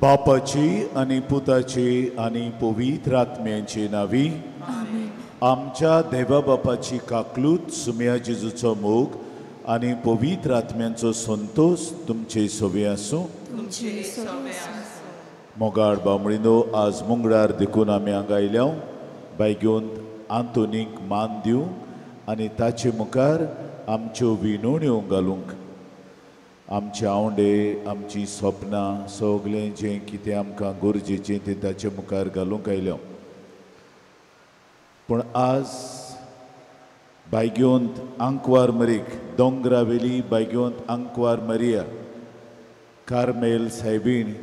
बापाची आनी पुताची आनी पवित्र आत्म्यांची नावी आमच्या देवा बापाची काकलूत सुम्या जेजूचो मोग आनी पवित्र आत्म्यांचो संतोष तुमचे सोबे आसूं. मोगाळ बामणिनो, आज मुंगडार देखून आमी हांगा आयल्या बायगेवन आंतोनीक मान दिवंक आनी ताचे मुखार आमच्यो विनवण्यो घालूंक. आमचे आवंडे, आमची सपनां, सगळें जें कितें आमकां गरजेचें तें ताचे मुखार घालूंक आयल्या. पूण आज बायगेवंत आंकवार मरीक, दोंगरावेली बायगेवंत आंकवार मरिया कार्मेल सायबीण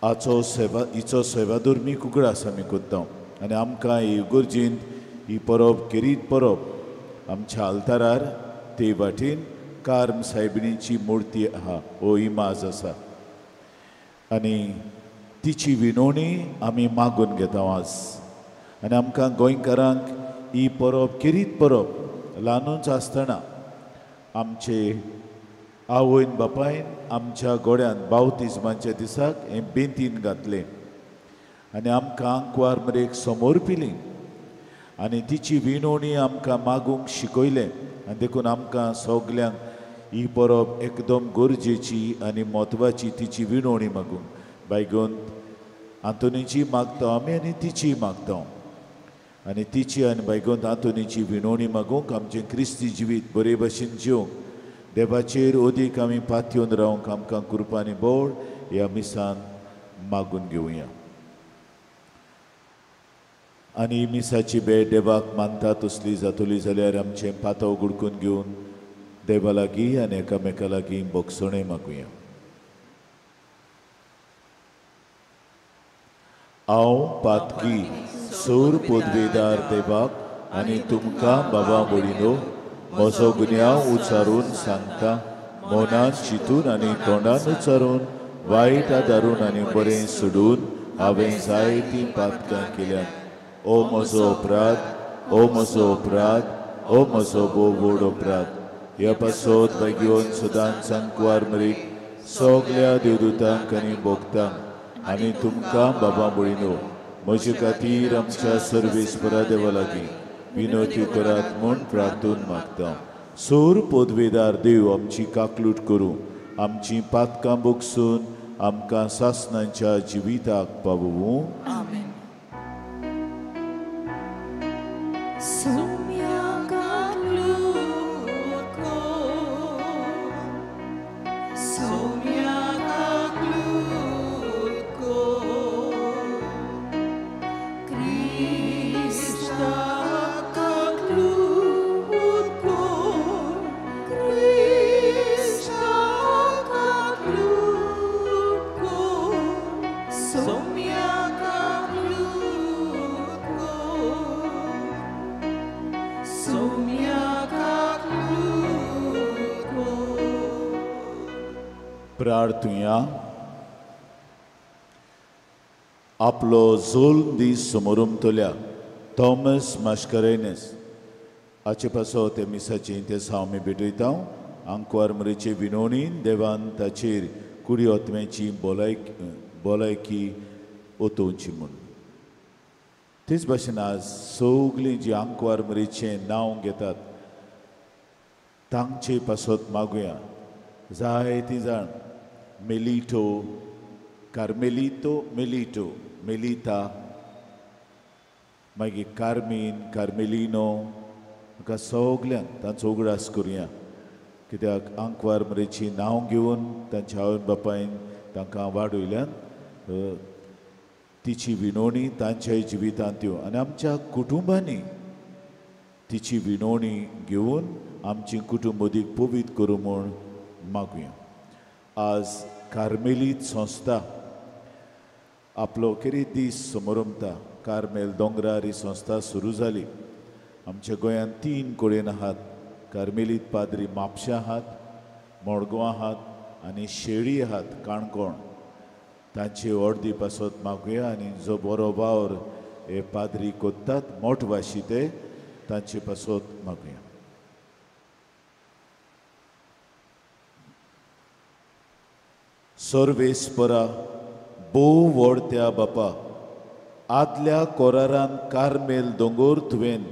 हाचो सेवा हिचो सेवादोर मी उगडास आमी करता आनी आमकां ही गरजेंत ही परब केरीत परब आमच्या आल्तारार ते वाटेन कार्म सायबिणीची मुर्ती आहा, हो इमाज आसा आनी तिची विनवणी आमी मागून घेता आज. आनी आमकां गोंयकारांक ही परब केरीत परब ल्हानूच आसतना आमचे आवयन बापायन आमच्या गोड्यान बावतिज्माच्या दिसाक हें बेंतीन घातलें आनी आमकां आंकवार मरेक समोर पिली आनी तिची विनवणी आमकां मागूंक शिकयलें. आनी देखून आमकां सगल्यांक ही परब एकदम गरजेची आनी म्हत्वाची, तिची विनवणी मागूंक बायगोंत आंतोनीची मागता आमी आनी तिची मागता आनी तिची आनी बायगोंत आंतोनीची विनवणी मागूंक आमचें क्रिस्ती जिवीत बरे भशेन जिवंक देवाचेर अदीक आमी पातयेवन रावंक आमकां कृपा आनी बोळ ह्या मिसान मागून घेवया. आनी मिसाची भेट देवाक मानता तसली जातली जाल्यार आमचें पातव गुडकून घेवन देवा लागीं आनी एकामेका लागीं भोगसणें मागुया. हांव पातकी सूर पदवेदार देवाक आनी तुमकां बाबा बोडिनो म्हजो गुन्यांव उच्चारून सांगता, मनान चिंतून आनी तोंडान उच्चारून वायट आदारून आनी बरें सोडून हांवें जायतीं पातकां केल्यांत. ओ म्हजो अपराध, ओ म्हजो अपराध, ओ म्हजो भोव व्हड अपराध. ह्या पासत भाग्योन सदांच आंकवार मरीक सगल्या देवदूतांक आनी भोगतांक आनी तुमकां बाबा बोडिनो म्हजे खातीर आमच्या सर्वेस्परा देवा लागीं विनवती करात म्हूण प्रार्थून मागता. सोर पदवेदार देव आमची काकलूट करूं, आमची पातकां भोगसून आमकां सासणांच्या जिविताक पावोवूं. प्रार्थुया. आपलो जोल्म दीस समोरुमतल्या थॉमस मास्करेनस हाचे पासत ते मिसाची ते आमी भेटयता. आंकवार मरेचे विनवणीन देवान ताचेर कुडी आत्म्याची भलायकी ओतोवची म्हूण. तेच भाशेन आज सगळीं जी आंकवार मरेचें नांव घेतात तांचे पासत मागुया. जायतीं जाण मेलिटो, कार्मेलितो, मेलिटो, मेलिता, मागीर कार्मीन, कार्मेलिनो, म्हाका सगल्यांक तांचो उगडास करुया. कित्याक आंकवार मरेची नांव घेवन तांच्या आवय बापायन तांकां वाडयल्यान तिची विनवणी तांच्या जिवितांत येवन आनी आमच्या कुटुंबांनी तिची विनवणी घेवन आमची कुटुंब अदीक पवित्र करूं म्हूण मागुया. आज कार्मेलीत संस्था आपलो खेरीत दीस समरमता. कार्मेल दोंगरार ही संस्था सुरू जाली. आमच्या गोंयांत 3 कडेन आहात. कार्मेलीत पाद्री म्हापशा आहात, मडगांव आहात आनी शेळी आहात काणकोण. तांची ऑर्दी पासत मागुया आनी जो बरो वावर हे पाद्री कोत्तात मोठवाशी ते तांचे पासत मागुया. सर्वेस्परा भोव व्हड त्या बापा, आदल्या कोरारान कार्मेल दोंगोर तुवें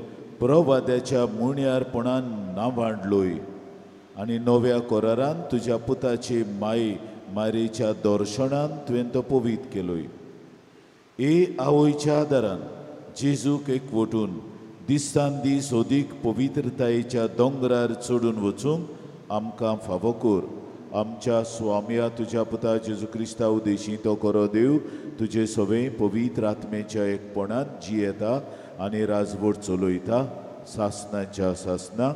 प्रवाद्याच्या मुण्यारपणान नांवाडलोय आनी नव्या कोरारान तुज्या पुताची माई मारेच्या दर्शनान तुवें तो पवीत केलोय. ए आवयच्या आदारान जेजूक एकवटून दिसान दीस अदीक पवित्रतायेच्या दोंगरार चडून वचूंक आमकां फावो कर. आमच्या स्वाम्या तुज्या पुता जेजू क्रिस्ता उदेशी तो करो देव तुजे सवे पवित्र आत्मेच्या एकपणांत जियेता आनी राजवट चलयता सासनाच्या सासना.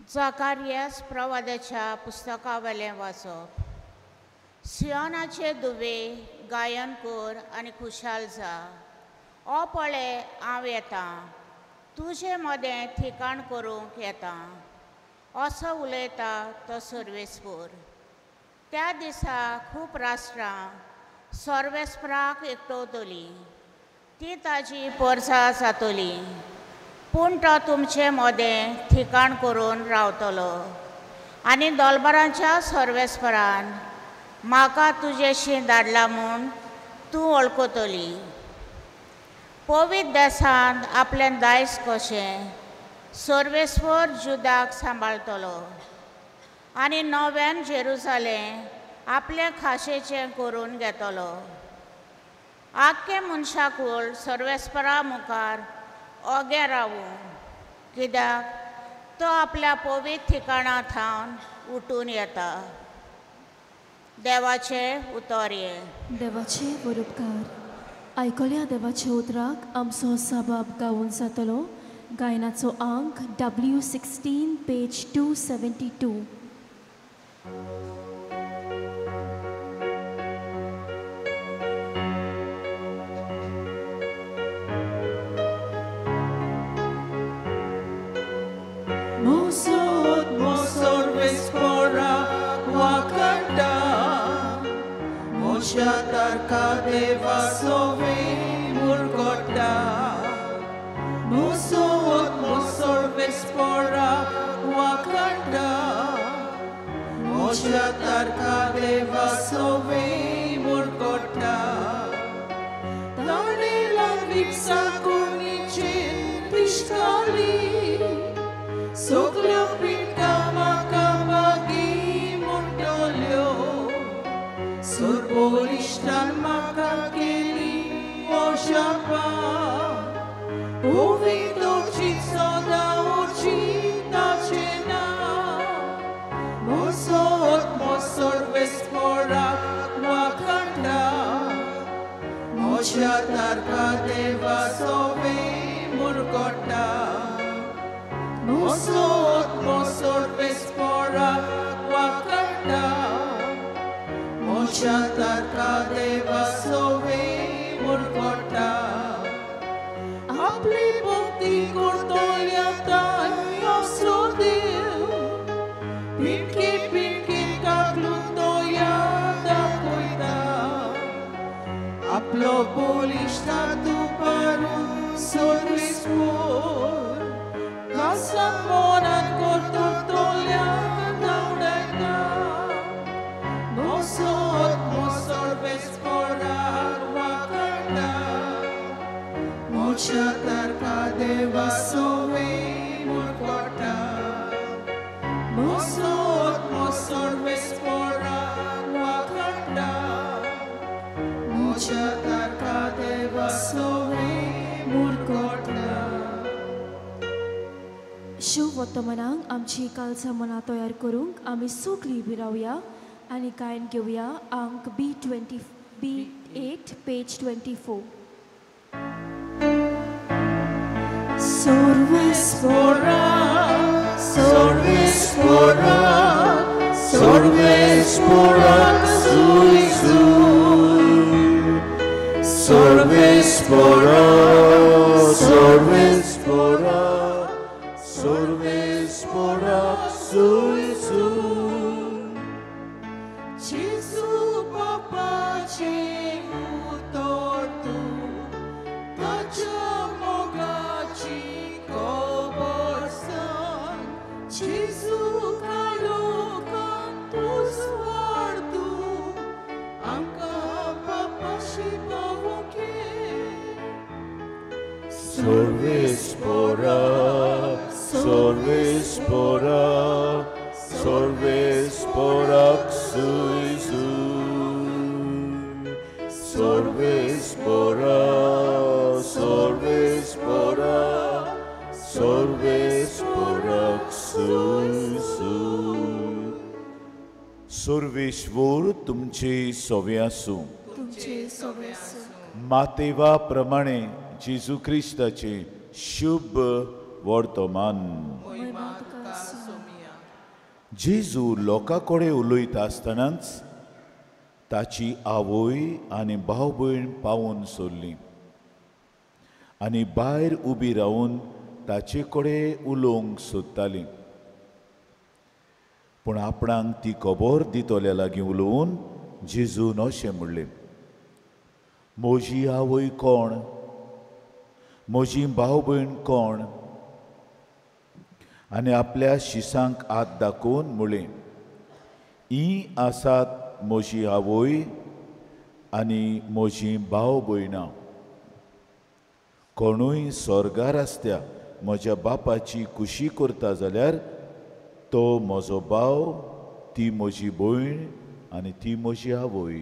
जाकारियास प्रवादाच्या पुस्तकावेलें वाचप. सियोनाचे दुवे गायन कर आनी खुशाल जा. ओ पळे हांव येतां, तुजे मदें ठिकाण करूंक येतां, असो उलयता तो सर्वेस्पर. त्या दिसा खूब राष्ट्रां सर्वेस्पराक एकटवतलीं, ती ताजी परसा जातली, पूण तो तुमचे मदें ठिकाण करून रावतलो. आनी दोलबरांच्या सर्वेस्परान म्हाका तुजेशी धाडला म्हूण तूं वळखतली. पवित्र देसांत आपलें दायज कशें सर्वेस्पर जुदाक सांबाळटलो आनी नव्यान जेरुजालें आपलें खाशेचें करून घेतलो. आख्खें मनशाकूळ सर्वेस्परा मुखार ओगें रावूं, कित्याक तो आपल्या पवित्र ठिकाणा थावन उठून येता. देवाचें उतर हें. देवाचे बरोबकार आयकल्या देवाच्या उतराक आमचो साबाब गावून जातलो. गायनाचो आंक W16 page 272. Deva sove murgota Musot mosor vespora wakanda Mosha tarka deva sove murgota Tane la vipsa kuniche pishtali Sogla pinka makamagi mundolyo Sorbolishtan maka keli oshapa Uvidochi soda ochi tachena Mosot mosor vespora wakanda Mosha tarka deva sove murgota Mosot mosor vespora wakanda Mosha tarka deva sove murgota Apli bhakti kortolya tayo sodil Pinki pinki kaklutoya dakoita Aplo bolishta tu paru so मोच्या तारका देवा सोवे मुरकोटा मोसोत मोसोर वेस्पोराक वाखंडा मोच्या तारका देवा सोवे मुरकोटा. शुभ वर्तमानाक आमची कालचा मनां तयार करूंक आमी सगळीं उबी रावया आनी गायन घेवया आंक B8 page 24. Sorvespora, sorvespora, sorvespora suizu. Sorvespora, sorvespora, sorvespora suizu. Gesù papà c'è utortu, tacia mogaci coborsan. Gesù calocan tu sguardu, anca papà si pavoche. Sorvespora, sorvespora, sorvespora suizu. Sorvespora, sorvespora, sorvespora suizu. Surveshwar तुमचे सोवे आसूं. तुमचे सोवे आसूं. मातेवा प्रमाणे जेजू क्रिस्ताचे शुभ वर्तमान. जेजू लोकां कडेन उलयता आसतनाच ताची आवय आनी भाव भयण पावून सोडली आनी भायर उबी रावन ताचे कडेन उलोवंक सोदताली. पूण आपणाक ती खबर दितल्या लागीं उलोवन जेजून अशें म्हणलें, म्हजी आवय कोण, म्हजी भाव भयण कोण? आनी आपल्या शिसांक हात दाखोवन म्हणलें, ही आसात म्हजी आवय आनी म्हजी भाव भयणां. कोणूय स्वर्गार आसत्या म्हज्या बापाची खुशी करता जाल्यार तो म्हजो भाव, ती म्हजी भयण आनी ती म्हजी आवय.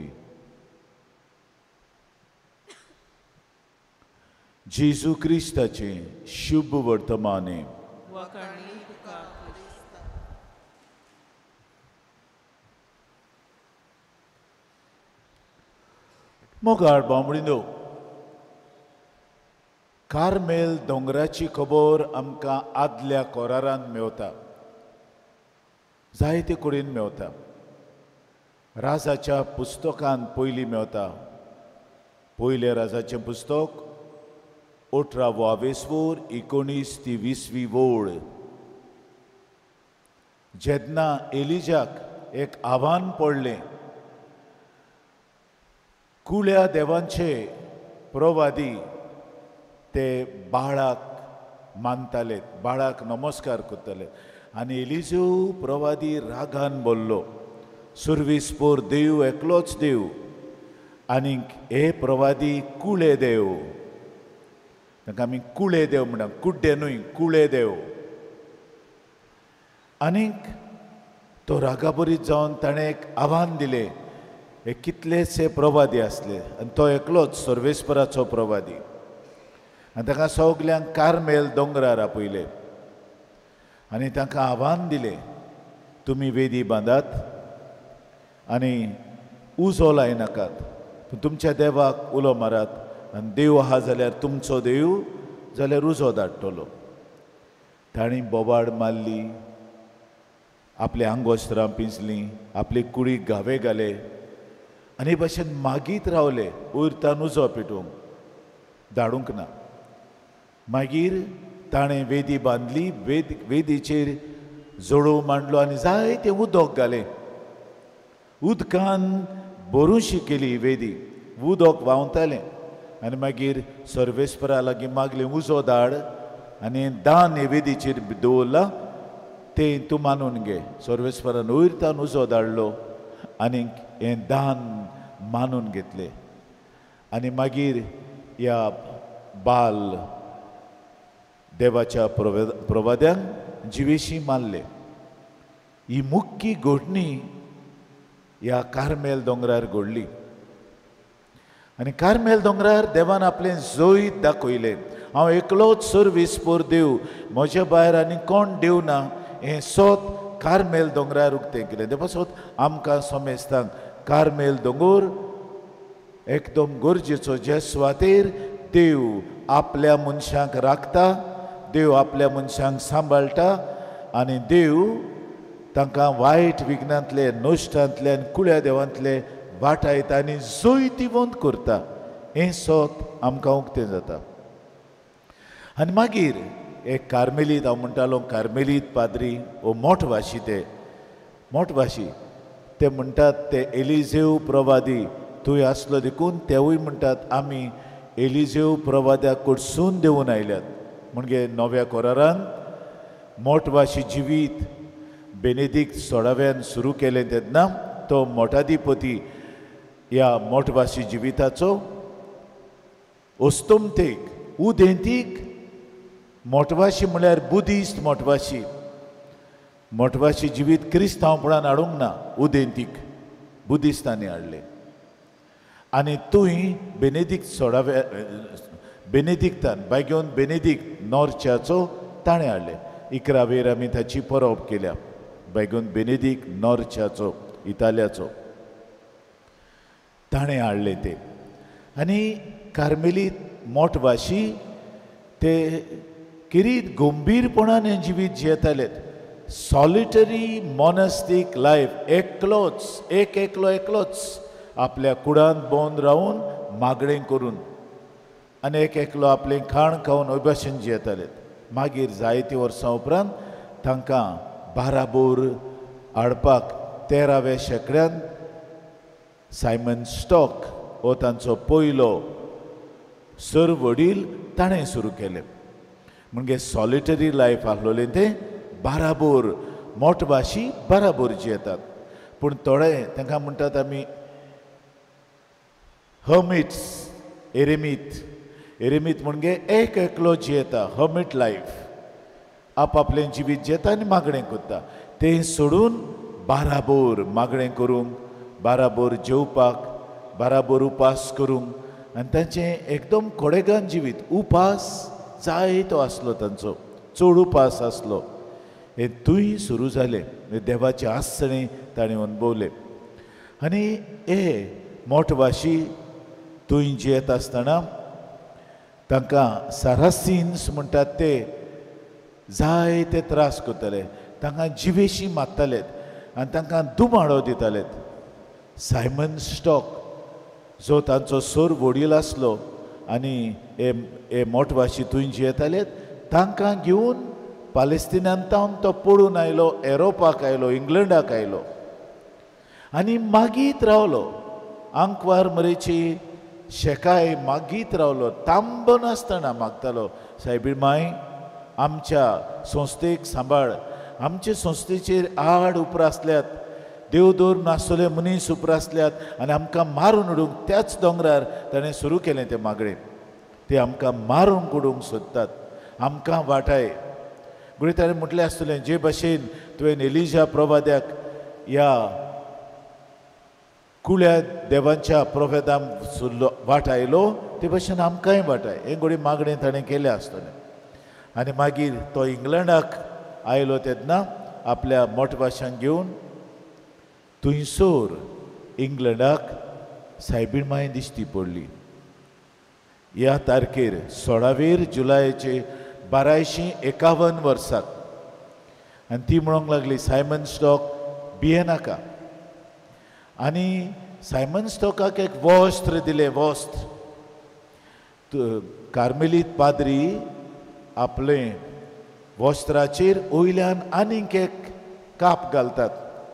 जेजू क्रिस्ताचें शुभ वर्तमान. मोगाळ बांबडीनो, कार्मेल दोंगराची खबर आमकां आदल्या कोरारान मेवता, जायते कडेन मेवता. राजाच्या पुस्तकान पयलीं मेवता. पयलें राजाचें पुस्तक 18 वावेसवोर 19 ती 20वी वोळ. जेन्ना एलिजाक एक आव्हान पडलें, कुळ्या देवांचे प्रवादी ते बाळाक मानताले, बाळाक नमस्कार करताले आनी एलिजो प्रवादी रागान बोल्लो, सुर्वीसपोर देव एकलोच देव आनीक हे प्रवादी कुळे देव. तांकां आमी कुळे देव म्हणटा, कुड्डे न्हय, कुळे देव. आनीक तो रागाबरीत जावन ताणें एक आव्हान दिलें. हे कितलेशे प्रवादी आसले आनी तो एकलोच सर्वेस्पराचो प्रवादी. आनी तांकां सगल्यांक कार्मेल दोंगरार आपयले आनी तांकां आव्हान दिलें, तुमी वेदी बांदात आनी उजो लायनाकात, पूण तुमच्या देवाक उलो मारात आनी देव आहा जाल्यार तुमचो देव जाल्यार उजो धाडटलो. तांणी बोबाड मारली, आपले आंगवस्त्रां पिंजलीं, आपले कुडीक घावे घाले आनी हे भाशेन मागीत रावले, उरतान उजो पेटोवंक धाडूंक ना. मागीर ताणें वेदी बांदली, वेदीचेर जोडो मांडलो आनी जायतें उदक घालें. उदकान बरोशी केली वेदी, उदक व्हांवतालें. आनी मागीर सर्वेस्परा लागीं मागलें, उजो धाड आनी दान हे वेदीचेर दवरलां तें तूं मानून घे. सर्वेस्परान वयरतान उजो धाडलो आनी हें दान मानून घेतलें. आनी मागीर ह्या बाल देवाच्या प्रवाद्यांक जिवेशी मारले. ही मुख्य घडणी ह्या कार्मेल दोंगरार घडली आनी कार्मेल दोंगरार देवान आपलें जैत दाखयलें. हांव एकलोच सर्विसपोर देव, म्हज्या भायर आनी कोण देव ना हें सोत कार्मेल दोंगरार उक्तें केलें. ते पासत आमकां समेस्तांक कार्मेल दोंगर एकदम गरजेचो, जे सुवातेर देव आपल्या मनशांक राखता, देव आपल्या मनशांक सांबाळटा आनी देव तांकां वायट विघ्नांतले, नश्टांतले आनी कुळ्या देवांतले वाटायता आनी जैतिवंत करता. हें सोत आमकां उक्तें जाता. आनी मागीर एक कार्मेलीत, हांव म्हणटालो कार्मेलीत पाद्री वो मोठवाशी, ते मोठवाशी ते म्हणटात ते एलिजेव प्रवादी थंय आसलो देखून तेवूय म्हणटात आमी एलिजेव प्रवाद्या कडसून देंवून आयल्यात. म्हणजे नव्या कोरारान मोठवाशी जिवीत बेनेदीक 16व्यान सुरू केलें तेन्ना तो मोठाधिपती ह्या मोठवाशी जिविताचो अस्तमतेक उदेंतीक मोठवाशी म्हळ्यार बुद्धिस्ट मोठवाशी, मोठवाशी जिवीत क्रिस्तांवपणान हाडूंक ना, उदेंतीक बुद्धिस्तांनी हाडलें. आनी थंय बेनेदीक 16व्या बेनेदिक्तान बायगेवन बेनेदीक नॉर्च्याचो ताणें हाडलें. 11वेर आमी ताची परब केल्या, बायगेवन बेनेदीक नॉर्च्याचो इतालियाचो ताणें हाडलें तें. आनी कार्मेलीत मोठवाशी ते किरीत गंभीरपणान हें जिवीत जियेताले. सॉलिटरी मोनास्टीक लायफ, एकलोच, एक एकलो एकलोच आपल्या कुडांत बंद रावन मागणें करून आनी एक एकलो आपलें खाण खावन हय भाशेन जियेताले. मागीर जायतीं वर्सां उपरांत तांकां बाराबोर हाडपाक 13व्या शेंकड्यांत सायमन स्टॉक हो तांचो पयलो सर वडील ताणें सुरू केलें. म्हणजे सॉलिटरी लायफ आसलोलें तें बाराबोर मोठभाशी बाराबोर जियेतात. पूण थोडे तांकां म्हणटात आमी हर्मिट्स, एरेमीत. एरेमीत म्हणजे एक एकलो जियेता, हर्मिट लायफ, आपआपलें जिवीत जियेता आनी मागणें करता. तें सोडून बाराबोर मागणें करूंक, बाराबोर जेवपाक, बाराबोर उपास करूंक आनी तांचें एकदम कोडेगान जिवीत. उपास जायतो आसलो तांचो, चड उपास आसलो. हें थंय सुरू जालें, देवाचें आसणें ताणें अणभवलें. आनी हे मोठवाशी थंय जियेता आसतना तांकां सारासिन्स म्हणटात ते जायते त्रास करताले, तांकां जिवेशी मारताले आनी तांकां दुमाडो दिताले. सायमन स्टॉक जो तांचो सर वडील आसलो आनी हे मोठवाशी थंय जियेताले तांकां घेवन पालेस्तिनांतावन तो पळून आयलो, एरोपाक आयलो, इंग्लंडाक आयलो आनी मागीत रावलो. आंकवार मरेची शेकाय मागीत रावलो, तांबनासतना मागतालो, सायबीण माय आमच्या संस्थेक सांबाळ, आमचे संस्थेचेर आड उप्रासल्यात, देवदोर नासतले मनीस उप्रासल्यात आनी आमकां मारून उडोवंक त्याच दोंगरार ताणें सुरू केलें तें मागणें. ते आमकां मारून उडोवंक सोदतात, आमकां वाटाय. गुडी ताणें म्हटलें आसतलें, जे भाशेन तुवें एलिजा प्रवाद्याक ह्या कुळ्या देवांच्या प्रोफेतांक सुरलो वाट आयलो ते भाशेन आमकांय वाटाय. हें घोडी मागणें ताणें केलें आसतलें. आनी मागीर तो इंग्लंडाक आयलो तेन्ना आपल्या मोठभाशांक घेवन थंयसर इंग्लंडाक सायबीण माय दिश्टी पडली. ह्या तारखेर 16 जुलयाचे 1251 वर्साक. आनी ती म्हणूंक लागली, सायमन स्टॉक भियेनाका. आनी सायमन स्टॉकाक एक वस्त्र दिलें, वस्त्र. कार्मेलीत पाद्री आपलें वस्त्राचेर वयल्यान आनीक एक काप घालतात,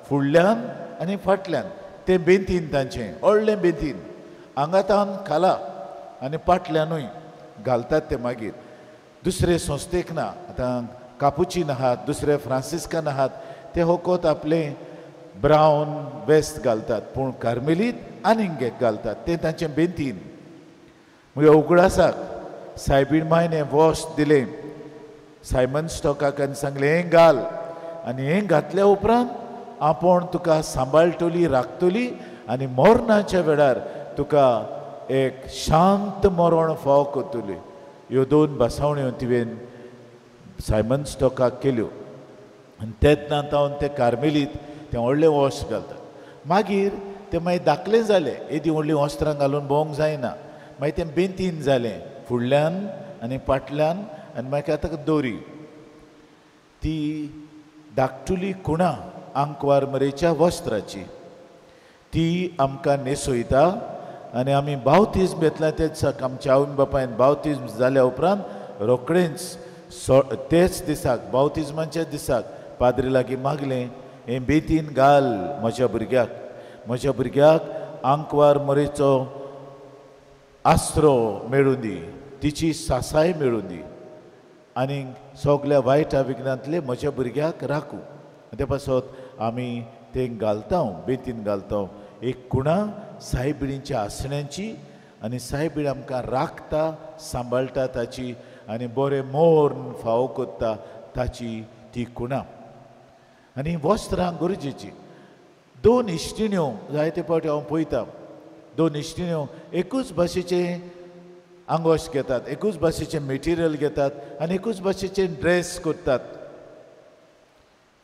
फुडल्यान आनी फाटल्यान. तें बेंतीन तांचें व्हडलें बेंतीन आंगातान खाला आनी फाटल्यानूय घालतात ते. मागीर दुसरे संस्थेक ना, आतां कापुचीन आहात, दुसरे फ्रांसिस्कन आहात, ते होकोत आपलें ब्रावन वेस्ट घालतात, पूण कार्मेलीत आनीक एक घालतात, तें तांचें बेंतीन. म्हणजे उगडासाक सायबीण मायन हें वस्त दिलें सायमन स्टॉकाक आनी सांगलें हें घाल आनी हें घातल्या उपरांत आपूण तुका सांबाळटली राखतली आनी मरणाच्या वेळार तुका एक शांत मरण फाव करतली. ह्यो दोन बसावण्यो तिवेन सायमन स्टॉकाक केल्यो आनी तेन्ना तावन ते कार्मेलीत तें व्हडलें वस्त्र घालतात. मागीर तें मागीर धाकलें जालें, येदी व्हडलीं वस्त्रां घालून भोंवंक जायना. मागीर तें बेंतीन जालें फुडल्यान आनी फाटल्यान आनी मागीर आतां दोरी. ती धाकटुली खुणा आंकवार मरेच्या वस्त्राची ती आमकां न्हेसयता आनी आमी बावतीज्म घेतला तेच दिसाक आमच्या आवय बापायन बावतीज्म जाल्या उपरांत रोखडेंच तेच दिसाक बावतिज्माच्या दिसाक पाद्री लागीं मागलें हें बेतीन घाल म्हज्या भुरग्याक, म्हज्या भुरग्याक आंकवार मरेचो आसरो मेळूं दी, तिची सासाय मेळूं दी आनी सगल्या वायट विघ्नांतले म्हज्या भुरग्याक राखूं. ते पासत आमी तें घालता, बेतीन घालता. एक खुणा सायबिणीच्या आसण्यांची आनी सायबीण आमकां राखता सांबाळटा ताची आनी बरें मोर्न फावो करता ताची ती खुणा. आनी वस्त्रां गरजेची. दोन इश्टिण्यो जायते फावटी हांव पळयता, दोन इश्टिण्यो एकूच भाशेचें आंगोश घेतात, एकूच भाशेचें मेटिरियल घेतात आनी एकूच भाशेचें ड्रेस करतात.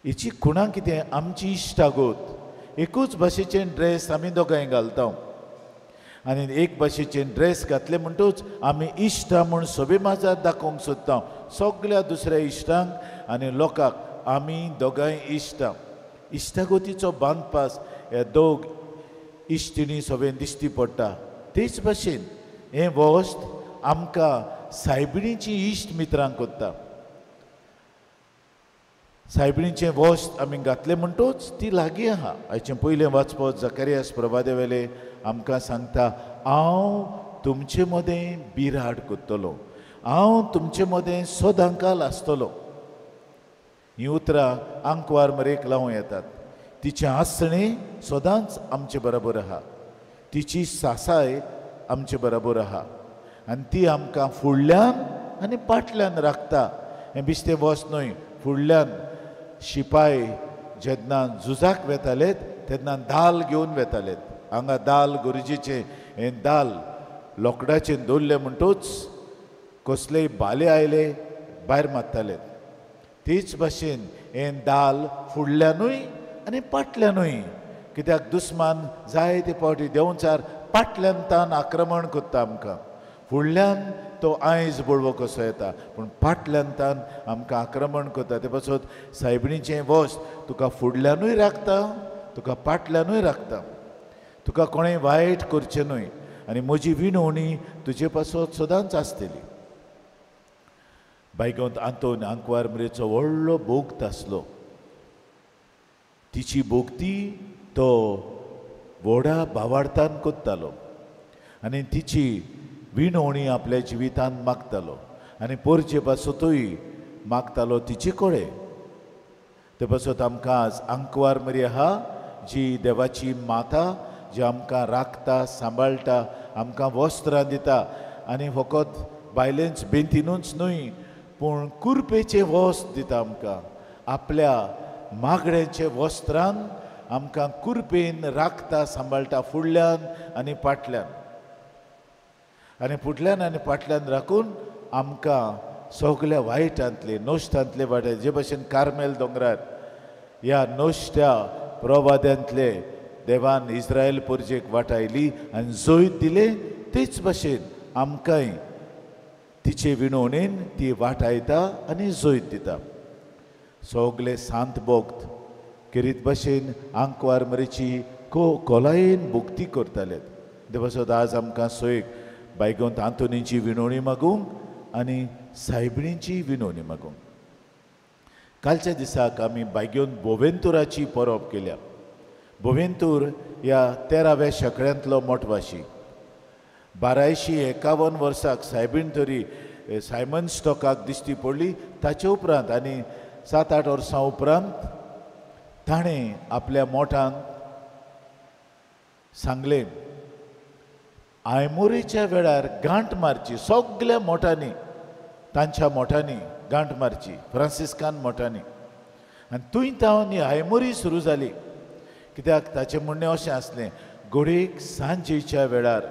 हिची खुणा कितें? आमची इश्टागत. एकूच भाशेचें ड्रेस आमी दोगांय घालता आनी एक भाशेचें ड्रेस घातले म्हणटूच आमी इश्टां म्हूण सोबे माजार दाखोवंक सोदता सगल्या दुसऱ्या इश्टांक आनी लोकांक आमी दोगांय इश्टां. इश्टागतीचो बांदपास ह्या दोग इश्टिणी सोबेन दिश्टी पडटा. तेच भाशेन हें वस्त आमकां सायबिणीची इश्ट मित्रांक करता. सायबिणीचें वस्त आमी घातलें म्हणटूच ती लागीं आहा. आयचें पयलें वाचपत जकारियास प्रभादेवेलें आमकां सांगता, हांव तुमचे मदें बिराड करतलो, हांव तुमचे मदें सदांकाल आसतलो. हीं उतरां आंकवार मरेक लावूं येतात. तिचें आसणें सदांच आमचे बरोबर आहा, तिची सासाय आमचे बरोबर आहा आनी ती आमकां फुडल्यान आनी फाटल्यान राखता. हें बिस्तें वस्त न्हय, फुडल्यान शिपाय जेन्ना झुजाक वेतालेत तेन्ना दाल घेवन वेतालेत. हांगा दाल गरजेचें, हें दाल लोकडाचें दवरलें म्हणटूच कसलेय भाले आयले भायर मारताले. तेच भाशेन हें दाल फुडल्यानूय आनी फाटल्यानूय, कित्याक दुस्मान जायते फावटी देंवचार फाटल्यान तान आक्रमण करता आमकां, फुडल्यान तो आयज बळवो कसो येता पूण फाटल्यान तान आमकां आक्रमण करता. ते पासत सायबिणीचें वस्त तुका फुडल्यानूय राखता, तुका फाटल्यानूय राखता, तुका कोणें वायट करचें न्हय आनी म्हजी विनवणी तुजे पासत सदांच आसतली. बायगोंत आंतोन आंकवार मरेचो व्हडलो भोक्त आसलो. तिची भोक्ती तो व्हडा भावार्थान करतालो आनी तिची विनवणी आपल्या जिवितान मागतालो आनी पोरचे पासतूय मागतालो तिचे कडेन. ते पासत आमकां आज आंकवार मरी आहा जी देवाची माता, जी आमकां राखता सांबाळटा, आमकां वस्त्रां दिता आनी फकत बायलेंच बेंतीनूच न्हय पूण कुरपेचें वस्त्र दिता आमकां. आपल्या मागण्याचे वस्त्रान आमकां कुरपेन राखता सांबाळटा फुडल्यान आनी फाटल्यान, आनी फुडल्यान आनी फाटल्यान राखून आमकां सगल्या वायटांतले नश्टांतले वाटे, जे भाशेन कार्मेल दोंगरार ह्या नश्ट्या प्रवाद्यांतले देवान इस्रायल परजेक वाटायली आनी जैत दिलें, तेच भाशेन आमकांय तिचे विनवणेन ती वाटायता आनी जैत दिता. सगले सांत भक्त खेरीत भाशेन आंकवार मरेची खोलायेन भक्ती करताले. ते पासत आज आमकां सोयक बायगोंत आंतोनीची विनवणी मागूंक आनी सायबिणीची विनवणी मागूंक. कालच्या दिसाक आमी बायगोन बोवेंतुराची परब केल्या. बोवेंतूर ह्या 13व्या शेंकड्यांतलो मोटवाशी. 1251 वर्साक सायबीण तरी सायमन स्टॉकाक दिश्टी पडली. ताचे उपरांत आनी 7-8 वर्सां उपरांत ताणें आपल्या मोठांत सांगलें, आयमोरीच्या वेळार गांठ मारची सगल्या मोठांनी, तांच्या मोठांनी गांठ मारची, फ्रांसिस्कान मोठांनी. आनी थंय तावन ही आयमोरी सुरू जाली. कित्याक ताचें म्हणणें अशें आसलें, घडयेक सांजेच्या वेळार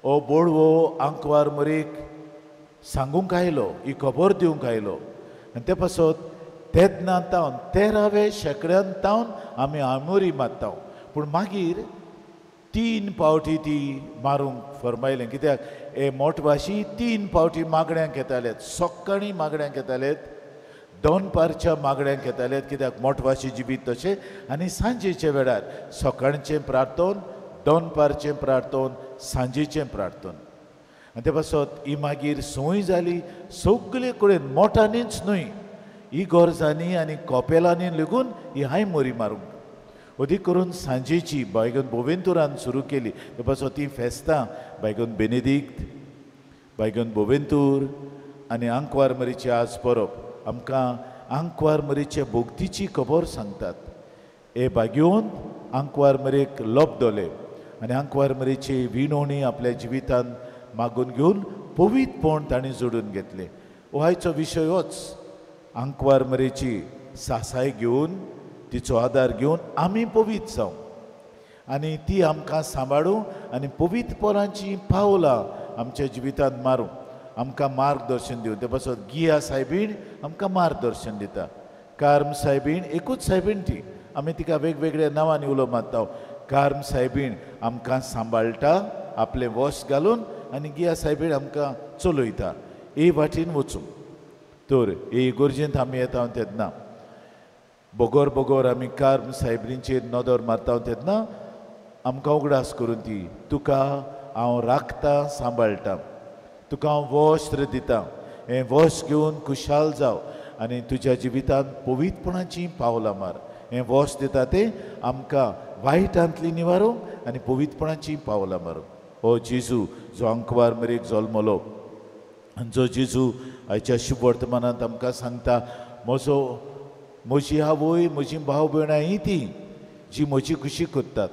हो बोडवो आंकवार मरीक सांगूंक आयलो, ही खबर दिवंक आयलो. आनी ते पासत तेन्ना तावन 13व्या शेंकड्यान तावन आमी आमोरी मारता. पूण मागीर 3 पावटी ती मारूंक फरमायलें. कित्याक हे मोटवाशी 3 पावटी मागण्यांक येतालेत, सकाळीं मागण्यांक येतालेत, दनपारच्या मागण्यांक येतालेत, कित्याक मोटवाशी जिवीत तशें. आनी सांजेच्या वेळार सकाळचें प्रार्थन, दनपारचें प्रार्थन, सांजेचें प्रार्थन. आनी ते पासत ही मागीर संवय जाली सगळे कडेन, मोठांनीच न्हय, इगोर्जांनी आनी कॉपेलांनी लेगून ही हायमोरी मारूंक. अदीक करून सांजेची बायगन बोवेंतुरान सुरू केली. ते पासत ती फेस्तां बायगन बेनेदिक्त, बायगन बोवेंतूर आनी आंकवार मरीची आज परब आमकां आंकवार मरीचे भोगतीची खबर सांगतात. हे बागेवन आंकवार मरीक लबदले आनी आंकवार मरीची विणवणी आपल्या जिवितांत मागून घेवन पवित्रपण तांणी जोडून घेतलें. हो आयचो विशय होच, आंकवार मरीची सासाय घेवन, तिचो आदार घेवन आमी पवित्र जावं आनी ती आमकां सांबाळूं आनी पवित्रपणाचीं पावलां आमच्या जिवितांत मारूं, आमकां मार्गदर्शन दिवं. ते पासत गिया सायबीण आमकां मार्गदर्शन दिता. कार्म सायबीण एकूच सायबीण ती, आमी तिका वेगवेगळ्या नांवांनी उलो मारता. कार्म सायबीण आमकां सांबाळटा आपलें वश घालून आनी गिया सायबीण आमकां चलयता हे वाटेन वचूं. तर हे इगर्जेंत आमी येता तेन्ना बगोर बगोर आमी कार्म सायबीणीचेर नदर मारता तेन्ना आमकां उगडास करून ती, तुका हांव राखता, सांबाळटा, तुका हांव वस्त्र दिता, हें वस्त्र घेवन खुशाल जाव आनी तुज्या जिवितांत पवित्रपणाचीं पावलां मार. हें वस्त्र दिता तें आमकां वायटांतली निवारूंक आनी पवित्रपणाचीं पावलां मारूंक. हो जेजू जो आंकवार मरीक जल्मलो आनी जो जेजू आयच्या शुभ वर्तमानांत आमकां सांगता, म्हजो म्हजी आवय, म्हजी भाव भयणां ही ती जी म्हजी खुशी करतात.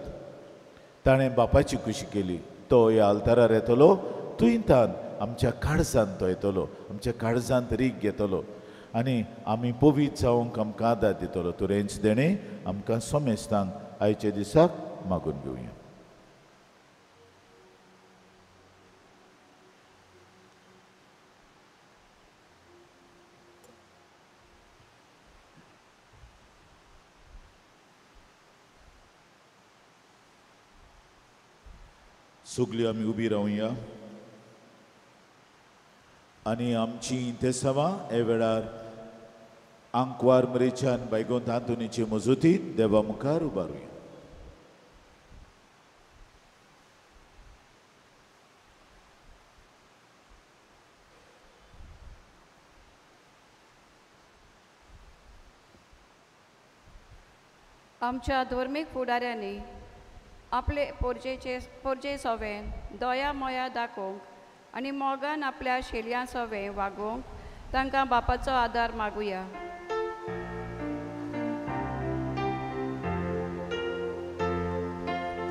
ताणें बापाची खुशी केली. तो ह्या आल्तारार येतलो, थंय तान आमच्या काळजांत तो येतलो, आमच्या काळजांत रीग घेतलो आनी आमी पवित्र जावंक आमकां आदार दितलो. तर हेंच देणें आमकां सोमेस्तांक आयच्या दिसाक मागून घेवया. सगळी आमी उबी रावया आनी आमची इंतेसांवां हे वेळार आंकवार मरीच्यान बायगोंत आंतोनीचे मजतीन देवा मुखार उबारुया. आमच्या धर्मीक फुडाऱ्यांनी आपले पोरजे सोवें दया मोया दाखोवंक आनी मोगान आपल्या शेलयां सोवें वागोवंक तांकां बापाचो आदार मागुया.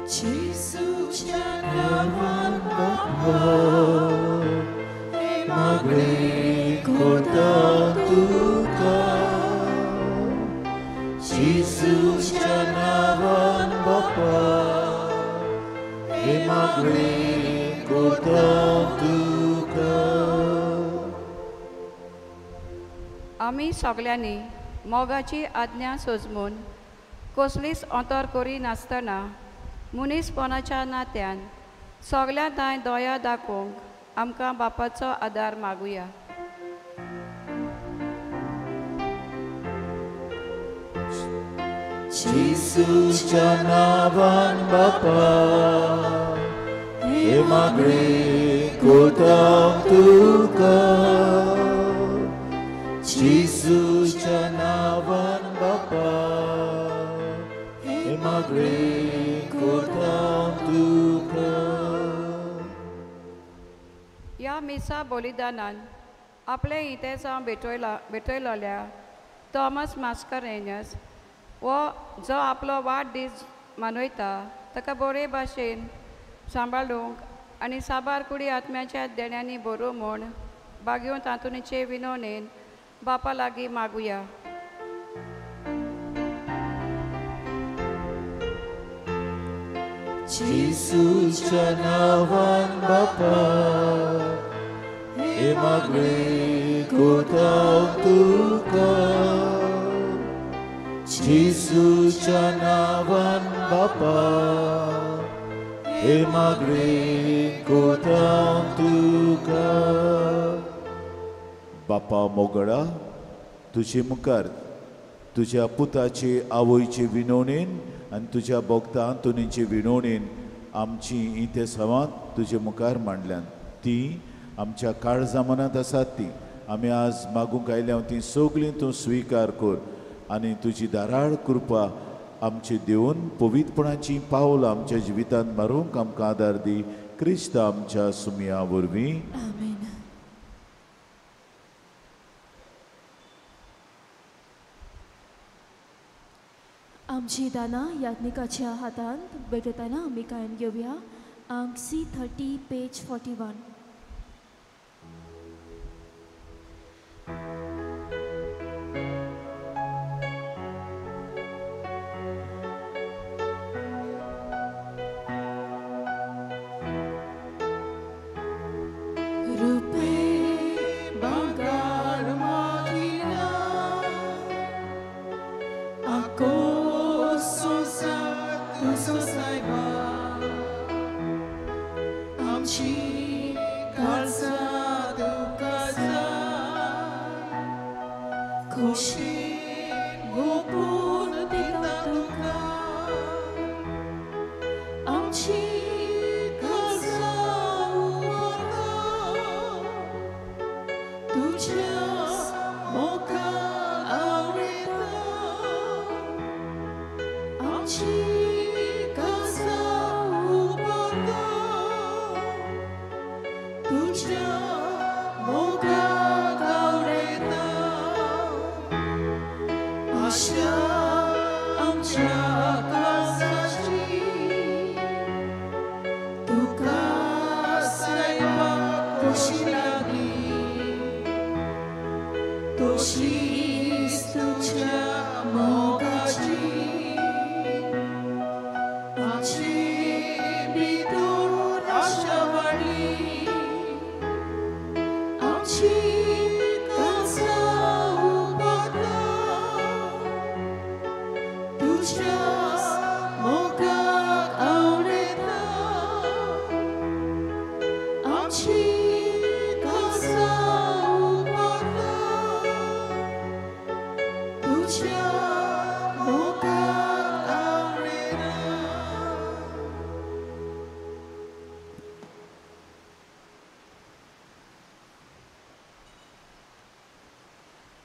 जेजूच्या नांवान बापा हें मागणें करता तुका, जेजूच्या नांवान बापा हें मागणें करता तुका. आमी सगल्यांनी मोगाची आज्ञा सोजमून कसलीच अंतर करिनासतना मनीसपणाच्या नात्यान सगळ्यां थांय दया दाखोवंक आमकां बापाचो आदार मागुया. जेजूच्या नांवान बापा हें मागणें करता तुका, जेजूच्या नांवान बापा हें मागणें करता तुका. ह्या मिसा बलिदानान आपलें इतेसांव भेटयलोल्या थॉमस मास्करेन्यस वो जो आपलो वाडदीस मनयता ताका बरे भाशेन सांबाळूंक आनी साबार कुडी आत्म्याच्या देण्यांनी भरूं म्हूण बागेवंत आंतोनीचे विनवणेन बापा लागीं मागुया. जेजूच्या नांवान बापा हे मागणें करता तुका. जेजूच्या नांवान बापा हे मागणें करता तुका. बापा मोगळा, तुजे मुखार तुज्या पुताचे आवयचे विनवणेन आनी तुज्या भोगता आंतोनीचे विनवणेन आमची इते सवांत तुजे मुखार मांडल्यान. ती आमच्या काळजा मनांत आसात. ती आमी आज मागूंक आयल्या ती सगळीं तूं स्विकार कर आनी तुजी धाराळ कृपा आमची दिवन पवित्रपणाची पावलां आमच्या जिवितांत मारूंक आमकां आदार दी. क्रिस्त आमच्या सुमया वरवीं. आमची दानां याज्ञिकाच्या हातांत भेटयतना आमी गायन घेवया आंक C30 page 41.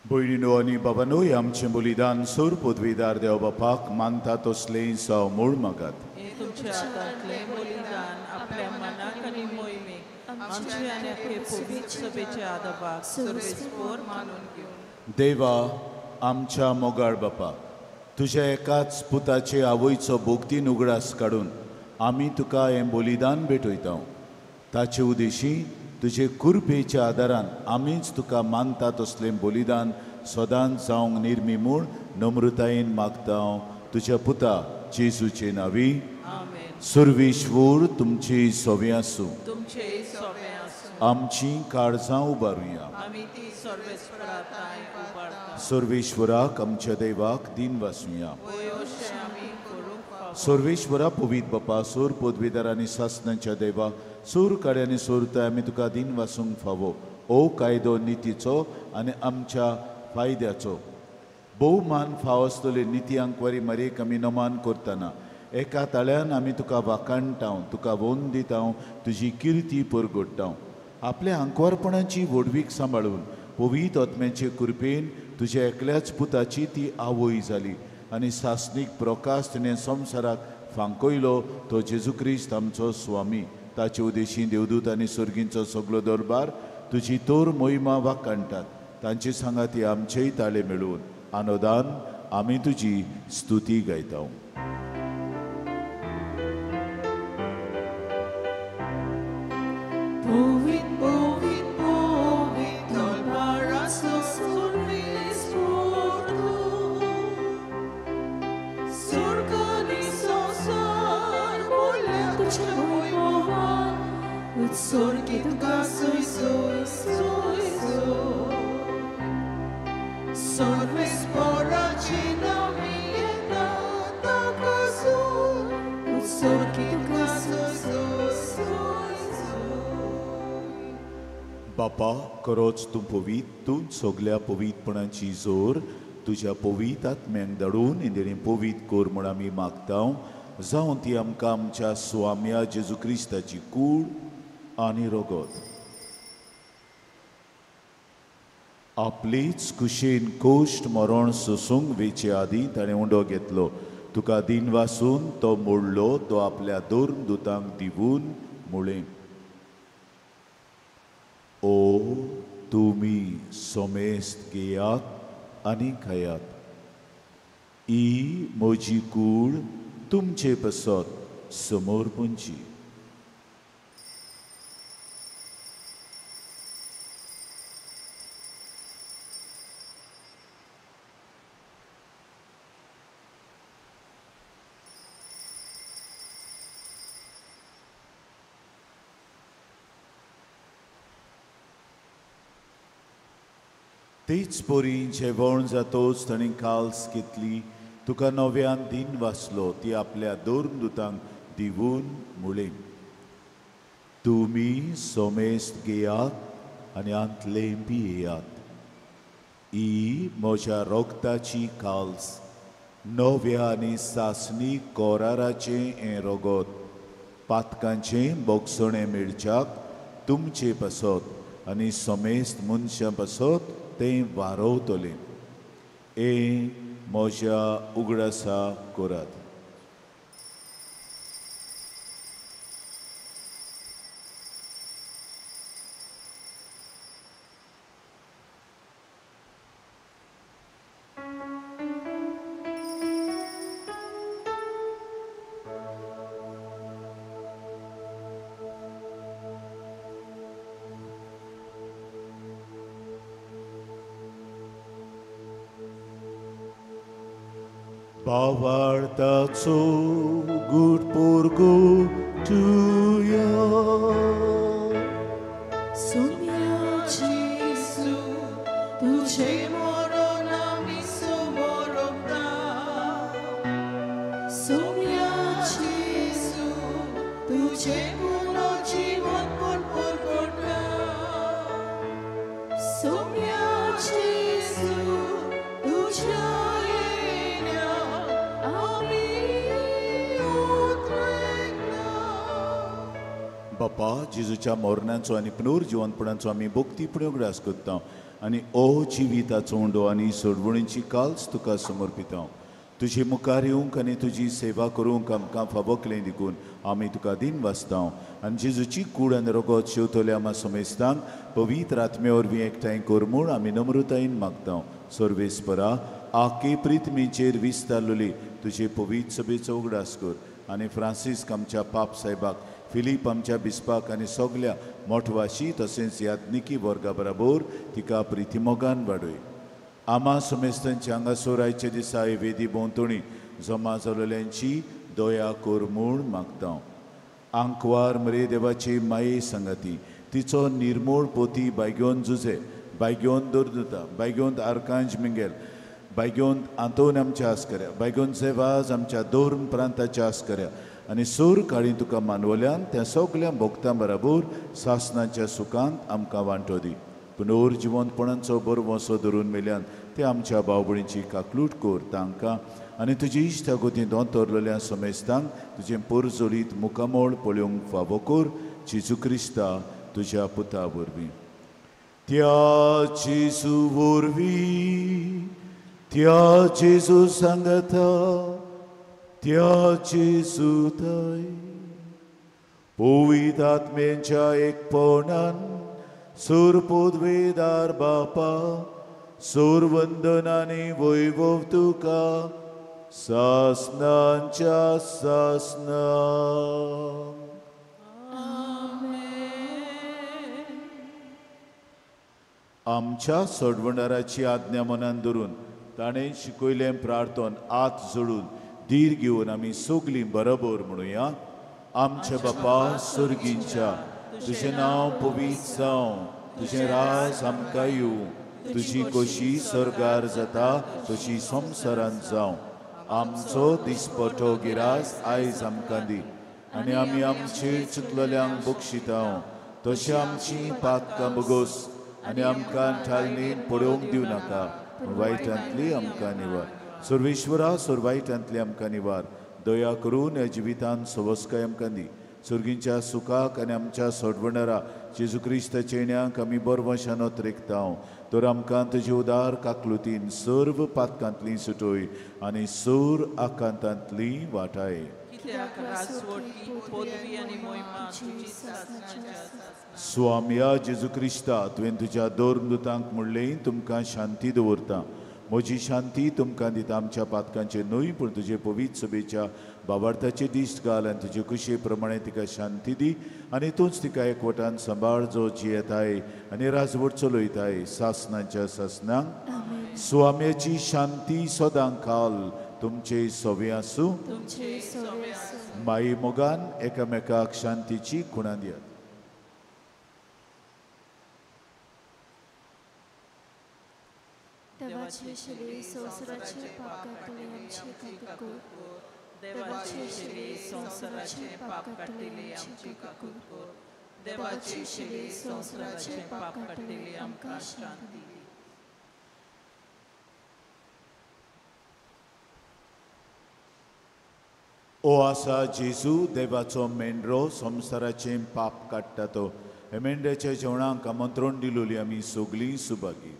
भयणीनो आनी बाबानूय आमचें बलिदान सूर पदवीदार देव बापाक मानता तसलें साव मूळ मागात. तुमच्या हातांतलें बलिदान आपल्या मनाक आनी मोहिमेक आमचे आनी आखे पवित्र सभेच्या आदाबाक सर्वेस्पोर मानून घेवन. देवा आमच्या मोगाळ बापा, तुज्या एकाच पुताचे आवयचो भोगतीन उगडास काडून आमी तुका हें बलिदान भेटयता. ताचे उदेशी तुजे कृपेच्या आदारान आमीच तुका मानता तसलें बलिदान सदांच जावंक निर्मी म्हूण नम्रतायेन मागता तुज्या पुता जेजूचे नांवी. सुर्वेश्वर तुमची सोवे आसूं. आमची काळजां उबारुया. सर्वेश्वराक आमच्या देवाक दीन वासुया. सर्वेश्वरा पवित्र बापा, सूर पदवीदार आनी सासनाच्या देवा, सूर काड्यांनी सोरताय आमी तुका दीन वासूंक फावो. ओ कायदो नितीचो आनी आमच्या फायद्याचो भोवमान फावो आसतले निती आंकवारी मरेक आमी नमान करतना एका ताळ्यान आमी तुका वाखाणटाव, तुका वोन दिताव, तुजी किर्ती परगडटाव. आपल्या आंकवारपणाची व्हडवीक सांबाळून पवित्र आत्म्याचे कृपेन तुज्या एकल्याच पुताची ती आवय जाली आनी सासनीक प्रकाश तिणें संवसाराक फांकयलो तो जेजू क्रिस्त आमचो स्वामी. ताचे उदेशी देवदूत आनी सर्गींचो सगलो दरबार तुजी तोर मोहिमा वाखाणटात. तांचे सांगाती आमचेय ताळे मेळून आनंदान आमी तुजी स्तुती गायता. सोर्वेस्पोराचे नांवी येता ताका सोय उत्सर्गी तुका सोय सोय सोय. बापा खरोच तूं पवीत, तूं सगल्या पवीतपणाची जोर तुज्या पवीत आत्म्यांक धाडून इंदिरी पवीत कर म्हूण आमी मागता, जावं ती आमकां आमच्या स्वाम्या जेजू क्रिस्ताची कूड आनी रगत. आपलीच कुशीन कोश्ट मरण सोसूंक वेचे आदीं ताणें उंडो घेतलो, तुका दिन वासून तो मोडलो, तो आपल्या दोन दुतांक दिवून म्हळें, ओ तुमी समेस्त घेयात आनी खायात, ही म्हजी कूड तुमचे पसत समर्पणची. तेच परी जेवण जातोच ताणें काल्स घेतली, तुका नव्यान दिन वाचलो, ती आपल्या दोन दुतांक दिवून म्हळें, तुमी समेस्त घेयात आनी आंतलें पियेयात, ही म्हज्या रोगताची काल्स, नव्या आनी सासणी कोराराचें हें रगत, पातकांचें बोगसणें मेळच्याक तुमचे पासत आनी समेस्त मनशां पासत तें वारवतलें. हें म्हज्या उगडासा करात. भावार्थाचो गूट पोरगो तुया सोम्या जेजू तुझे मरण आमी समर्पता, सोम्या जेजू तुझे पुनर्जीवनपण परगटा, सोम्या जेजू तुझ्या येण्या आमी उतरेता. बापा जेजूच्या मरणाचो आनी पुनर्जिवनपणाचो आमी भक्तीपणे उगडास करता आनी ओ जिविताचो उंडो आनी सोडवणीची काल्स तुका समर्पिता. तुजे मुखार येवंक आनी तुजी सेवा करूंक आमकां फावो केलें देखून आमी तुका दिन वाचता आनी जेजूची कूड आनी रगत शेवतल्या आमा समेस्तांक पवित्र आत्मे वरवीं एकठांय कर म्हूण आमी नम्रतायेन मागता. सर्वेस्परा आखे प्रिथमीचेर विस्तारलेली तुजे पवित्र सभेचो उगडास कर आनी फ्रांसिस्क आमच्या पाप साहेबाक, फिलीप आमच्या बिस्पाक आनी सगल्या मोठवाशी तशेंच याज्ञिकी वर्गा बराबर तिका प्रितीमोगान वाडय. आमा समेस्तांच्या हांगासर आयच्या दिसा हे वेदी भोंवतणी जमा जाल्ल्यांची दया कर म्हूण मागता. आंकवार मरे देवाची माये सांगाती तिचो निर्मोळ पोती बायगोन जुजे, बायगोन दोरदुता, बायगोन आर्कांज मिंगेल, बायगोन आंतोन आमच्या आस्कऱ्या, बायगोन सेवाज आमच्या दोर्म प्रांताच्या आस्कऱ्या आनी सूर काळी तुका मानवल्यान त्या सगल्या भोगतां बराबर सासनाच्या सुखांत आमकां वांटो दी. पुनर्जिवंतपणाचो बरवसो धरून मेल्यान ते आमच्या भावभणीची काकलूट कर तांकां आनी तुजी इश्टागतींत अंतरलेल्या समेस्तांक तुजें पोरजोलीत मुखामोळ पळोवंक फावो कर जेजू क्रिस्ता तुज्या पुता वरवीं. त्या जेजू वरवीं, त्या जेजू सांगता, त्या जेजू थंय पवित्र आत्म्यांच्या एकपणान सूर पदवेदार बापा सूर वंदनानी वैभव तुका सासनांच्या सासना. आमच्या सोडवणाराची आज्ञा मनान धरून ताणें शिकयलें प्रार्थन आत जोडून धीर घेवन आमी सगलीं बरोबर म्हणुया. आमच्या बापा सर्गींच्या, तुजें नांव पवित्र जावं, तुजें राज आमकां येवं, तुजी खोशी स्वर्गार जाता तशी संवसारांत जावं. आमचो दिसपटो गिरास आयज आमकां दी आनी आमी आमचे चुकलेल्यांक बक्षिता तशें आमची पातकां बगोस आनी आमकां ठालणीन पडोवंक दिवं नाका, पूण वायटांतली आमकां निवार. सर्वेश्वरा, सर्वायटांतली आमकां निवार. दया करून ह्या जिवितांत सवस्काय आमकां दी. सुर्गींच्या सुखाक आनी आमच्या सोडवणारा जेजू क्रिस्ताच्या येण्याक आमी बरवशानत रेखता. तर आमकां तुजे उदार काकलुतीन सर्व पातकांतली सुटोय आनी सूर आकांतांतली वाटाय. स्वामया जेजू क्रिस्ता, तुवें तुज्या दोन दुतांक म्हणलें, तुमकां शांती दवरता, म्हजी शांती तुमकां दिता. आमच्या पातकांचे न्हय पूण तुजे पवित्र सभेच्या बाबार्थाचे दिश्ट घाल आनी तुजे कुशे प्रमाणे तिका शांती दी आनी तूंच तिका एकवटान सांबाळ, जो जियेताय आनी राजवट चलयताय सासनाच्या सासनांक. स्वाम्याची शांती सदां काल तुमचे सोवे आसूं. माई मोगान एकामेकाक शांतीची खुणा दियात. देवाचे शिले संवसाराचे पाप काडटले आमचे काकूट कर. देवाचे शिले संवसाराचे पाप काडटले आमचे काकूट कर. देवाचे शिले संवसाराचे पाप काडटले आमकां शांती दी. ओ आसा जेजू, देवाचो मेंढरो, संवसाराचें पाप काडटा तो. हे मेंढ्याच्या जेवणाक आमंत्रण दिलोली आमी सगळीं Subhagi.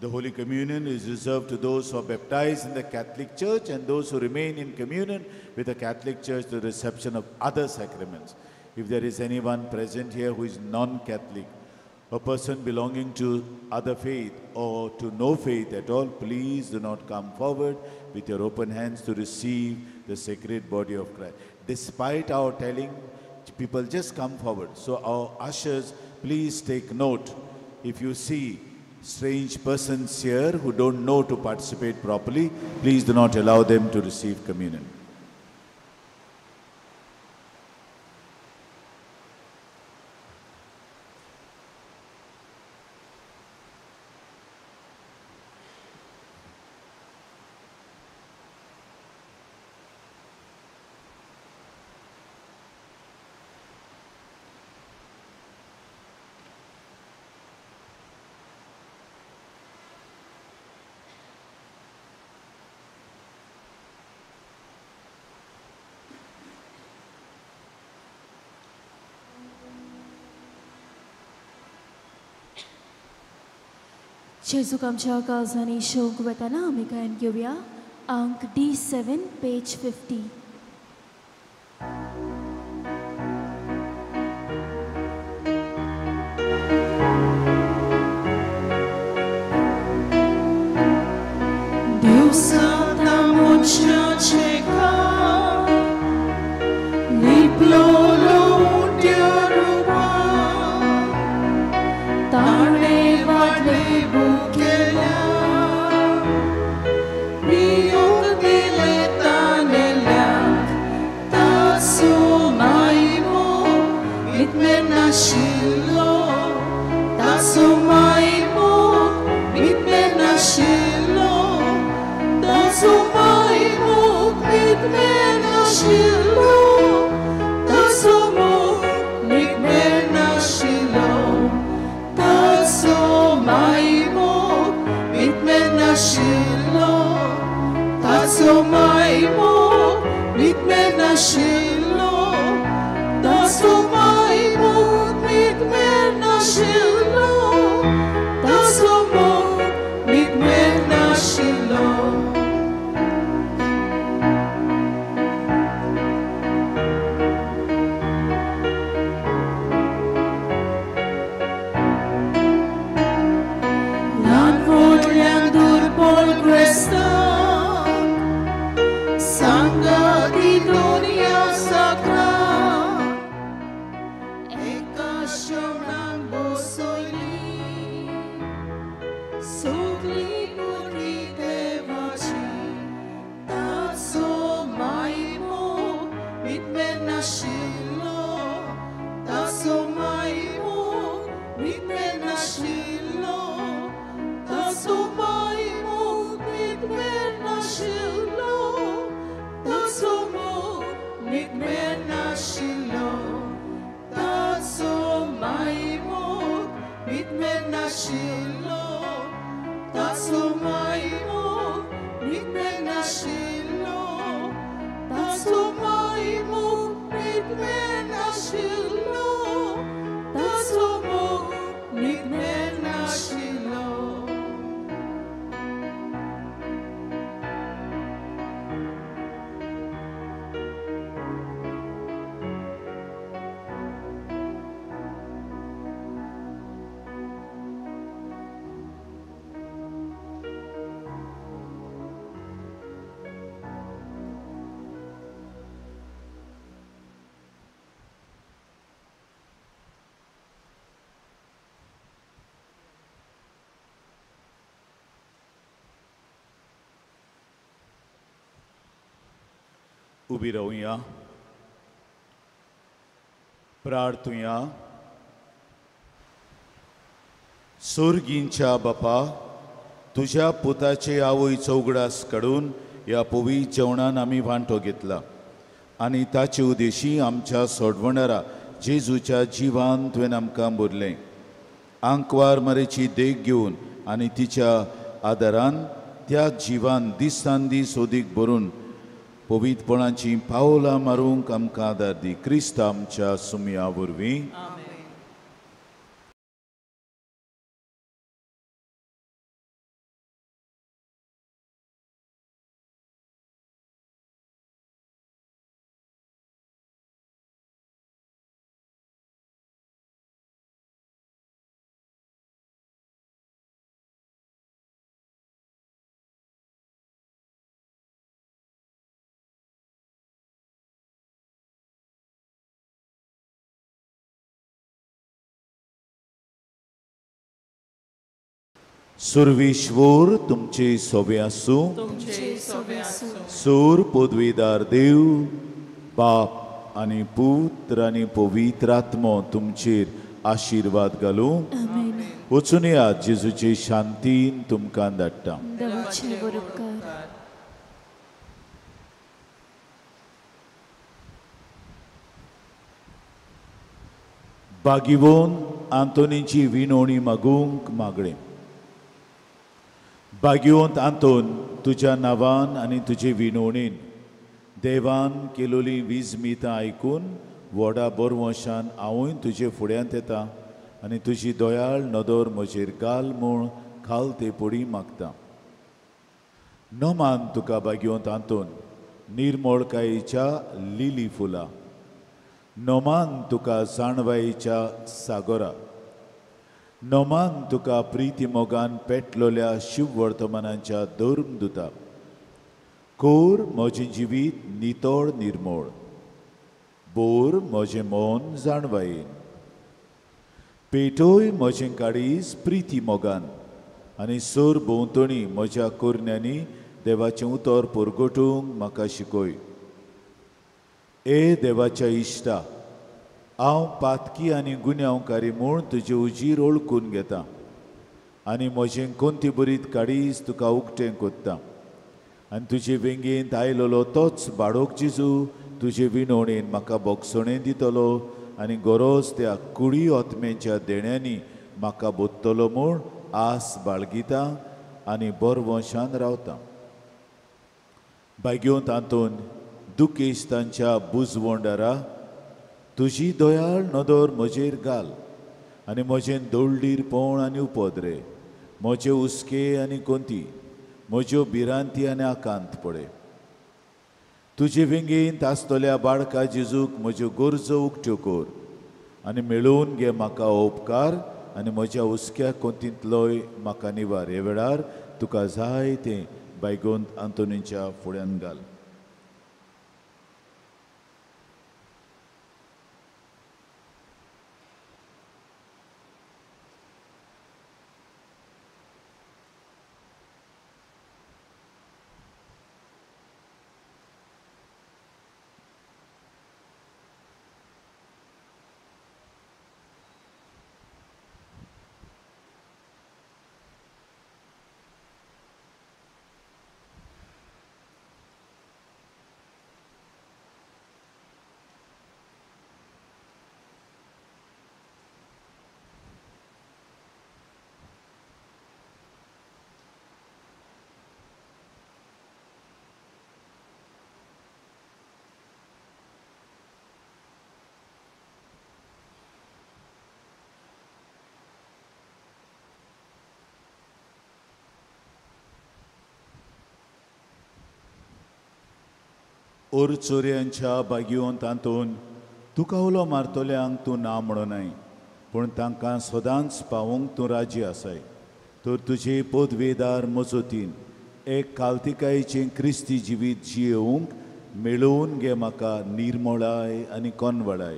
The Holy Communion is reserved to those who are baptized in the Catholic Church and those who remain in communion with the Catholic Church to the reception of other sacraments. If there is anyone present here who is non-Catholic, a person belonging to other faith or to no faith at all, please do not come forward with your open hands to receive the sacred body of Christ. Despite our telling, people just come forward. So our ushers, please take note. If you see strange persons here who don't know to participate properly, please do not allow them to receive communion. जेजूक आमच्या काळजांनी शोक वतना आमी गायन घेवया अंक D7 page 50. Shilo. नाशिल्लो, ताचो मायमोग मितमेर नाशिल्लो, ताचो मायमोग मितमेर नाशिल्लो, ताचो मायमोग मितमेर नाशिल्लो, ताचो मोग मितमेर नाशिल्लो. उबी रावया, प्रार्थुया. सोर्गींच्या बापा, तुज्या पुताचे आवयचो उगडास काडून ह्या पवित्र जेवणान आमी वांटो घेतला आनी ताचे उद्देशी आमच्या सोडवणारा जेजूच्या जिवान तुवें आमकां भरलें. आंकवार मरेची देख घेवन आनी तिच्या आदारान त्या जिवान दिसान दीस ओदीक भरून पवित्रपणाची पावलां मारूंक आमकां आदार दी. क्रिस्त आमच्या सुमया वरवीं. सुर्विश्वर तुमचे सोबे आसूं. सूर पदवीदार देव बाप आनी पुत्र आनी पवित्र आत्मो तुमचेर आशिर्वाद घालूं. वचून येयात, जेजूचे शांतीन तुमकां धाडटा. बागिवोन आंतोनीची विनवणी मागूंक मागणें. बागिवंत आंतोन, तुज्या नांवान आनी तुजे विनवणीन देवान केलोली विजमितां आयकून व्हडा बरवंशान हांवूय तुजे फुड्यांत येता आनी तुजी दयाळ नदर म्हजेर घाल म्हूण खाल ते पडी मागता. नमान तुका बागिवंत आंतोन, निर्मळकायेच्या लिली फुलां. नमान तुका जाणवायेच्या सागोरा. नमान तुका प्रिती मोगान पेटलोल्या शिववर्तमानाच्या धर्मदुता. कोर म्हजें जिवीत नितळ निर्मळ, बोर म्हजें मन जाणवायेन, पेटोय म्हजें काळीज प्रिती मोगान आनी सोर भोंवतणी म्हज्या कोरण्यांनी देवाचें उतर परगटूंक म्हाका शिकय. ए देवाच्या इश्टा, हांव पातकी आनी गुन्यांवकारी म्हूण तुजे उजीर ओळखून घेता आनी म्हजें कोंती बरीत काडीज तुका उक्तें कोत्ता आनी तुजे वेंगेंत आयलोलो तोच बाडोक जेजू तुजे विनवणेन म्हाका बोगसणें दितलो आनी गरज त्या कुडी आत्म्याच्या देण्यांनी म्हाका बोत्तलो म्हूण आस बाळगिता आनी बरवंशान रावता. बायगेवंत आंतोन, दुखेस्तांच्या बुजवंडारा तुजी दयाळ नदर म्हजेर घाल आनी म्हजें दोळडीर पोवण आनी उपद्रे, म्हजे हुस्के आनी कोंती, म्हज्यो भिरांती आनी आकांत पळय. तुजे वेंगेंत आसतल्या बाळका जेजूक म्हज्यो गरजो उक्त्यो कर आनी मेळोवन घे म्हाका उपकार आनी म्हज्या हुस्क्या कोंतींतलोय म्हाका निवार. हे वेळार तुका जाय तें बायगोंत आंतोनीच्या फुड्यान घाल. ओरचोरयांच्या बागयोन तातूंत तुका उलो मारतल्यांक तूं ना म्हणूनय, पूण तांकां सदांच पावोवंक तूं राजी आसाय. तर तुजे पदवेदार मजतीन एक कालतिकायेचें क्रिस्ती जिवीत जियेवंक मेळोवन घे म्हाका निर्मळाय आनी कोनवळाय,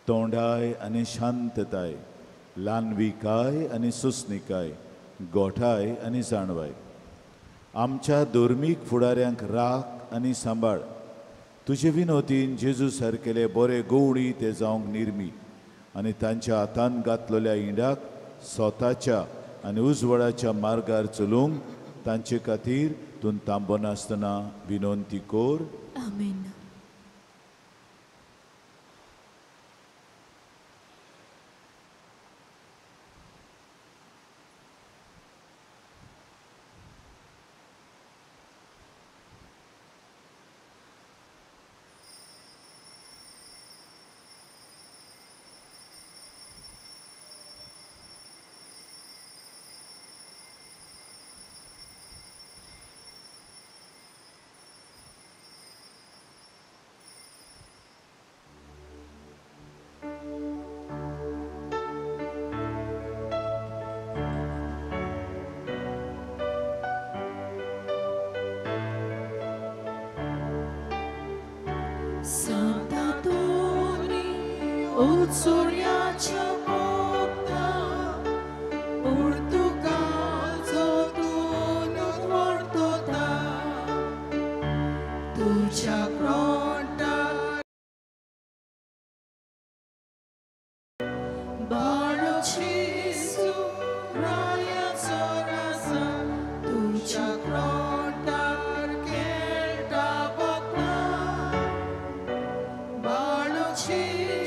तोंडाय आनी शांतताय, ल्हानविकाय आनी सुस्निकाय, गोठाय आनी जाणवाय. आमच्या धर्मीक फुडाऱ्यांक राख आनी सांबाळ. तुजे विनोतीन जेजू सारकेले बरे गवळी ते जावंक निर्मी आनी तांच्या हातान घातलेल्या इंडाक स्वताच्या आनी उजवाडाच्या मार्गार चलूंक तांचे खातीर तूं थांबनासतना विनंती कर. आमेन. सूर्याच्या मोगता पुर्तुगालचो तूं व्हरतोता तुज्या क्रोंटार बाळची सुरायाचो राजा तुज्या क्रोंटार खेळटा बोकडां बाळची.